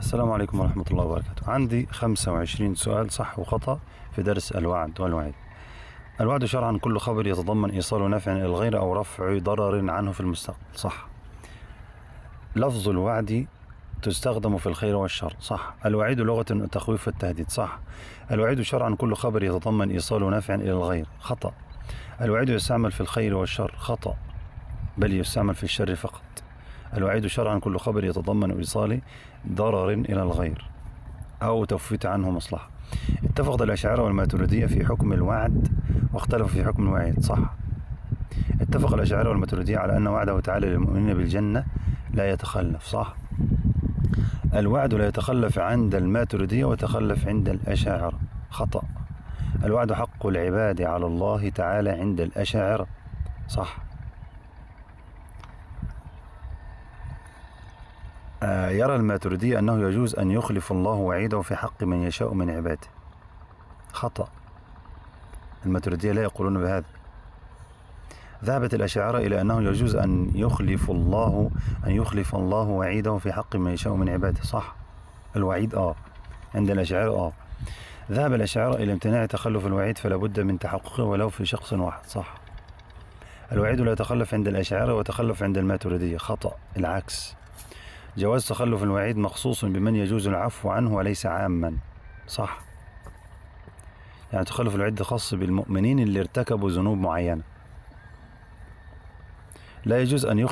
السلام عليكم ورحمة الله وبركاته. عندي 25 سؤال صح وخطأ في درس الوعد والوعيد. الوعد شرعا كل خبر يتضمن إيصال نفع إلى الغير أو رفع ضرر عنه في المستقبل، صح. لفظ الوعد تستخدم في الخير والشر، صح. الوعيد لغة التخويف والتهديد، صح. الوعيد شرعا كل خبر يتضمن إيصال نفع إلى الغير، خطأ. الوعيد يستعمل في الخير والشر، خطأ، بل يستعمل في الشر فقط. الوعيد شرعا كل خبر يتضمن إيصال ضرر إلى الغير أو تفويت عنه مصلحة. اتفقت الأشاعرة والماتريدية في حكم الوعد واختلفوا في حكم الوعيد، صح. اتفق الأشاعرة والماتريدية على أن وعده تعالى للمؤمنين بالجنة لا يتخلف، صح. الوعد لا يتخلف عند الماتريدية وتخلف عند الأشاعرة، خطأ. الوعد حق العباد على الله تعالى عند الأشاعرة، صح. يرى الماتريدية أنه يجوز أن يخلف الله وعيده في حق من يشاء من عباده، خطأ. الماتريدية لا يقولون بهذا. ذهبت الأشاعرة إلى أنه يجوز أن يخلف الله وعيده في حق من يشاء من عباده، صح. الوعيد عند الأشاعرة. ذهب الأشاعرة إلى امتناع تخلف الوعيد فلا بد من تحققه ولو في شخص واحد، صح. الوعيد لا يتخلف عند الأشاعرة وتخلف عند الماتريدية، خطأ، العكس. جواز تخلف الوعيد مخصوص بمن يجوز العفو عنه وليس عاما، صح. يعني تخلف الوعيد خاص بالمؤمنين اللي ارتكبوا ذنوب معينة. لا يجوز أن يخلف